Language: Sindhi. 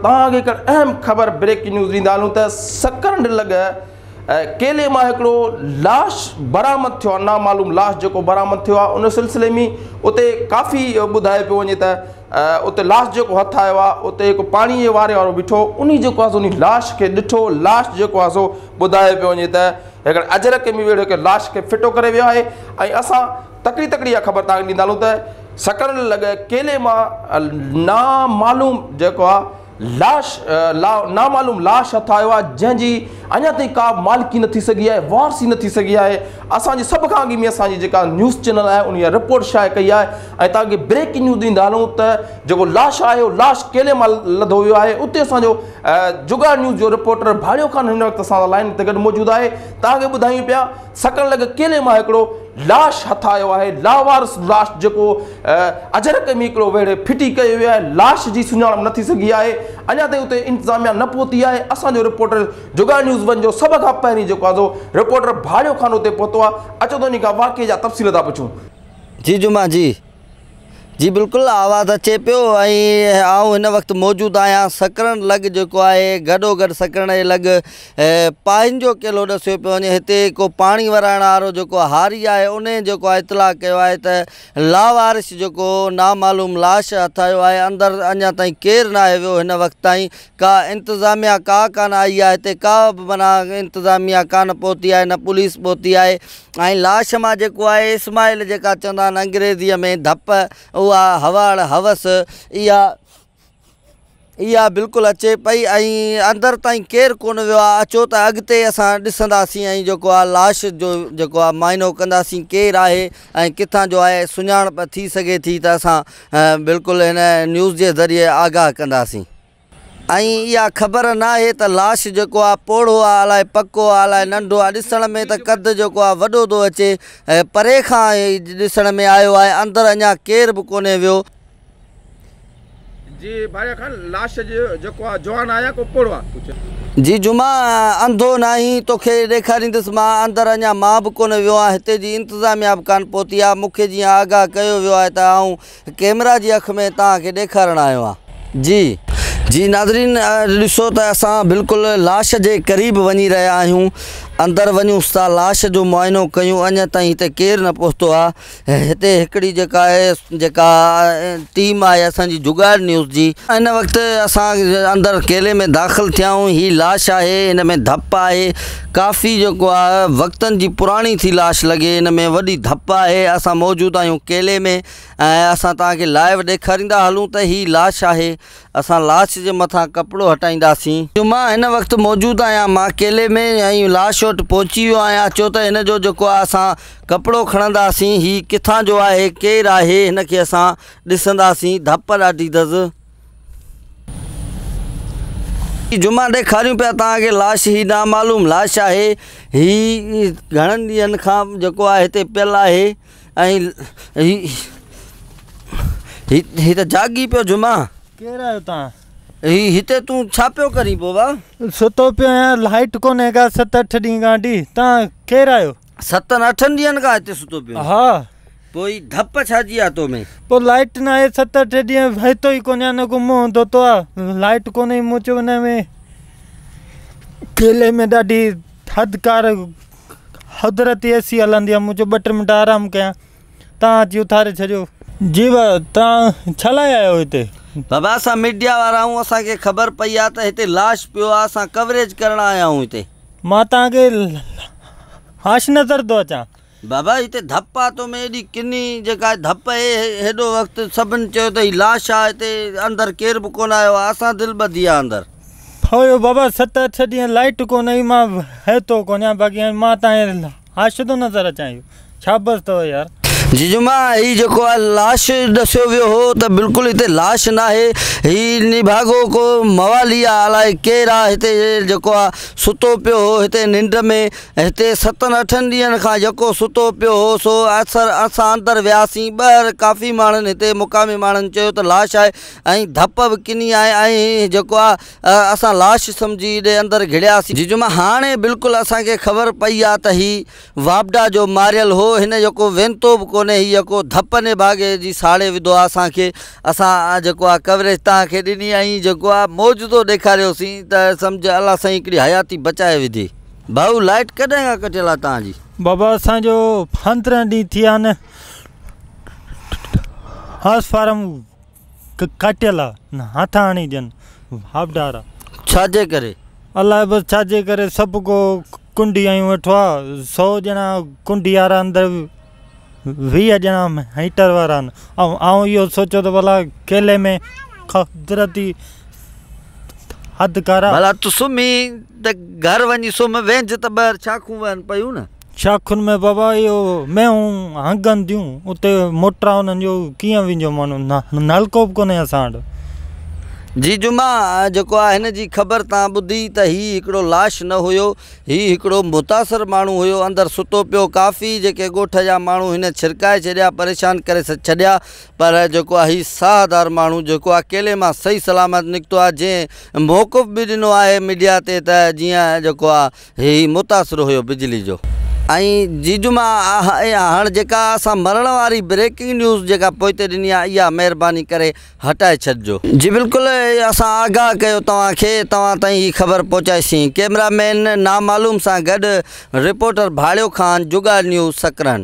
توهان کي هڪ اهم خبر بريڪنگ نيوز ڏيندا هلون ته سڪرنڊ لڳ ڪيلي مان هڪڙو لاش برآمد ٿيو آهي نامعلوم لاش جيڪو برآمد ٿيو آهي ان سلسلي ۾ اتي ڪافي ٻڌايو پيو وڃي ته اتي لاش جيڪو هٿ آيو آهي اتي هڪ پاڻي جي واري وارو بيٺو انهي جيڪو آهي انهي لاش کي ڏٺو لاش جيڪو آهي سو ٻڌايو پيو وڃي ته هڪڙي اجرڪ ۾ ويڙهيو هڪ لاش کي ڦٽو ڪري ويو آهي ۽ اسان تڪڙي تڪڙي اها خبر توهان کي ڏيندا هلون ته سڪرنڊ لڳ ڪيلي مان نامعلوم جيڪو آهي لاش نامعلوم لاش هٿ آيو آهي جنهن جي اڃا تائين ڪا به مالڪي نه ٿي سگهي آهي وارثي نه ٿي سگهي آهي اسان جي سڀ کان اڳ ۾ اسان جي جيڪا نيوز چينل آهي ان اها رپورٽ شايع ڪئي آهي ۽ توهان کي بريڪنگ نيوز ڏيندا هلون ته جيڪو لاش آهي اهو لاش ڪيلي مان لڌو ويو آهي اتي اسان جو جگاڙ نيوز جو رپورٽر ڀاڙيو خان هن وقت اسان سان لائين تي گڏ موجود آهي توهان کي ٻڌايون پيا سڪڻ لڳ ڪيلي مان هڪڙو لاش هٿ آيو آهي، لاوارث لاش جيڪو اجرڪ ۾ هڪڙو ويڙهي ڦٽي ڪيو ويو آهي، لاش جي سڃاڻپ نه ٿي سگهي آهي، اڃا تائين اتي انتظاميا نه پهتي آهي، اسان جو رپورٽر جوڳاڙ نيوز ون جو سڀ کان پهرين جيڪو آهي سو رپورٽر ڀاڙيو خان اتي پهتو آهي، اچو ته انهي کان واقعي جا تفصيل ٿا پڇون. جي جمعه جي. جي بلڪل آواز اچي پيو ۽ آئون هن وقت موجود آهيان سڪرنڊ لڳ جيڪو آهي گڏو گڏ سڪرنڊ جي لڳ پاهين جو ڪيلو ڏسيو پيو وڃي هتي ڪو پاڻي ورائڻ وارو جيڪو هاري آهي ان جيڪو آهي اطلاع ڪيو آهي ته لاوارث جيڪو نامعلوم لاش هٿ آيو آهي اندر اڃا تائين ڪير ناهي ويو هن وقت تائين ڪا انتظاميا ڪا ڪانه آئي آهي هتي ڪا به معنيٰ انتظاميا ڪانه پهتي آهي نه پوليس پهتي آهي ۽ لاش مان جيڪو آهي اسماعيل جيڪا چوندا آهن انگريزيء ۾ ڌپ اها هواڙ هوس اها اها بلڪل اچي پئي ۽ اندر تائين ڪير ڪونه ويو آهي اچو ته اڳتي اسان ڏسنداسين ۽ جيڪو آهي لاش جو جيڪو آهي معائنو ڪنداسين ڪير آهي ۽ ڪٿان جو آهي سڃاڻپ ٿي سگهي ٿي ته اسان بلڪل هن نيوز جي ذريعي آگاهه ڪنداسين. ۽ اها خبر ناهي ته لاش جيڪو آ پوڙهو آ الائي پڪو آ الائي ننڍو آ ڏسڻ ۾ ته قد جيڪو آ وڏو ٿو اچي پري کان ئي ڏسڻ ۾ آيو آهي اندر اڃا ڪير به ڪونهي ويو. جي ڀائي خان لاش جيڪو آ جوان آ يا ڪو پوڙهو آ. جي جمعا انڌو ناهين توکي ڏيکاريندس مان اندر اڃا مان به ڪونه ويو آهيان هتي جي انتظاميا به ڪانه پهتي آ مون کي جيئن آگاهه ڪيو ويو آهي ته آئون ڪيمرا جي اک ۾ توهان کي ڏيکارڻ آيو آهيان. جي جي ناظرين ڏسو ته اسان بلڪل لاش جي قريب وڃي رهيا آهيون اندر وڃون ٿا لاش جو معائنو ڪيون اڃا تائين هتي ڪير نه پهتو آهي هتي هڪڙي جيڪا آهي جيڪا ٽيم آهي اسان جي جڳاڙ نيوز جي هن وقت اسان اندر ڪيلي ۾ داخل ٿيا آهيون هي لاش آهي هن ۾ ڌپ آهي ڪافي جيڪو آهي وقتن جي پراڻي ٿي لاش لڳي هن ۾ وڏي ڌپ آهي اسان موجود آهيون ڪيلي ۾ ۽ اسان توهان کي لائيو ڏيکاريندا هلون ته هي لاش آهي اسان لاش جي مٿان ڪپڙو هٽائينداسين. جو مان هن وقت موجود آهيان مان ڪيلي ۾ ۽ لاش وٽ پهچي ويو آهيان اچو ته هن جو جيڪو آهي اسان ڪپڙو کڻنداسين هي ڪٿان جو آهي ڪير آهي هن کي اسان ڏسنداسين ڌپ ڏاڍي اٿس. جمعا ڏيکاريون پيا توهان کي لاش هي نامعلوم لاش آهي هي گهڻن ڏينهن کان جيڪو آهي هتي پيل آهي. ۽ هي هي ته جاڳي پيو جمعا. ڪير آهيو توهان؟ هي هتي تون ڇا پيو ڪرين پوء ڀاء؟ ستو پيو آهيان لائٽ ڪونهي ڪا ست اٺ ڏينهن کان وٺي توهان ڪير آهيو؟ ستن اٺن ڏينهن کان هتي ستو پيو آهين؟ ها. پوء هي ڌپ ڇا جي آ تو ۾؟ پوء لائٽ ناهي ست اٺ ڏينهن وهتو ئي ڪونهي نه ڪو منهن ڌوتو آ لائٽ ڪونهي مون چيو ان ۾ ڪيلي ۾ ڏاڍي ٿڌڪار حضرت اي سي هلندي آ مون چيو ٻه ٽي منٽ آرام ڪيان تان اچي اٿاري ڇڏيو. جي بابا تان ڇا لاء آيا آهيو هتي. بابا اسان ميڊيا وارا آهيون اسان کي خبر پئي آ ته هتي لاش پيو آ اسان ڪوريج ڪرڻ آيا آهيون هتي. مان تان کي لاش نظر ٿو اچان. بابا هتي ڌپ آ تو ۾ ايڏي ڪني جيڪا ڌپ اهي هيڏو وقت سڀن چيو ته هي لاش آ هتي اندر ڪير به ڪونه آيو آ اسان دل ٻڌي آ اندر. هيو بابا ست اٺ ڏينهن لائٽ ڪونه هئي مان هيتو ڪونه باقي هاڻي مان تان لاش ٿو نظر اچان اهو شابس اٿو يار. جي جمعا هي جيڪو آ لاش ڏسيو ويو هو ته بلڪل هتي لاش ناهي هي نڀاڳو ڪو موالي آ الائي ڪير آ هتي جيڪو آ ستو پيو هو هتي ننڊ ۾ هتي ستن اٺن ڏينهن کان يڪو ستو پيو هو سو اثر اسان اندر وياسين ٻاهر ڪافي ماڻهن هتي مقامي ماڻهن چيو ته لاش آهي ۽ ڌپ به ڪني آهي ۽ جيڪو آ اسان لاش سمجهي هيڏي اندر گهڙياسين. جي جمعا هاڻي بلڪل اسان کي خبر پئي آ ته هي واپڊا جو ماريل هو هن يڪو وينتو به ڪونهي. ڪونهي هي يڪو ڌپ نڀاڳي جي ساڙي وڌو آ اسان کي اسان جيڪو آ ڪوريج توهان کي ڏني ۽ جيڪو آ معجزو ڏيکاريوسين ته سمجهه الله سائين هڪڙي حياتي بچائي وڌي. ڀائو لائيٽ ڪڏهن کان ڪٽيل آ توهان جي؟ بابا اسان جو 15 ڏينهن ٿي ويا آهن ٽرانسفارم ڪٽيل آ هٿ هڻي ڏين آبدار. ڇا جي ڪري؟ الائي بس ڇا جي ڪري سڀ ڪو ڪنڊي آيون ويٺو آ 100 ڄڻا ڪنڊي وارا اندر 20 ڄڻا هيٽر وارا آهن ۽ آئون اهو سوچيو ته ڀلا ڪيلي ۾ قدرتي حد ڪارا. ڀلا تون سمهي ته گهر وڃي سمهه وينجهه ته ٻاهر شاخون وهن پيون نه. شاخن ۾ بابا اهو مينهون هنگن ٿيون اتي موٽرا انهن جو ڪيئن ويندو ماڻهو نلڪو به ڪونهي اسان وٽ. جي جمعا جيڪو آ هن جي خبر تان ٻڌي ته هي هڪڙو لاش نه هيو هي هڪڙو متاثر ماڻهو هيو اندر ستو پيو ڪافي جيڪي ڳوٺ جا ماڻهو هن ڇرڪائي ڇڏيا پريشان ڪري ڇڏيا پر جيڪو آ هي ساهدار ماڻهو جيڪو آ ڪيلي مان صحيح سلامت نڪتو آ جنهن موقف به ڏنو آهي ميڊيا تي ته جيئن جيڪو آ هي متاثر هيو بجلي جو. ۽ جيجو مان هاڻ جيڪا اسان مرڻ واري بريڪنگ نيوز جيڪا پوئتي ڏني آ اها مهرباني ڪري هٽائي ڇڏجو. جي بلڪل اسان آگاهه ڪيو توهان کي توهان تائين هي خبر پهچائيسين ڪيمرا مين نامعلوم سان گڏ رپورٽر ڀاڙيو خان جڳاڙ نيوز سڪرنڊ.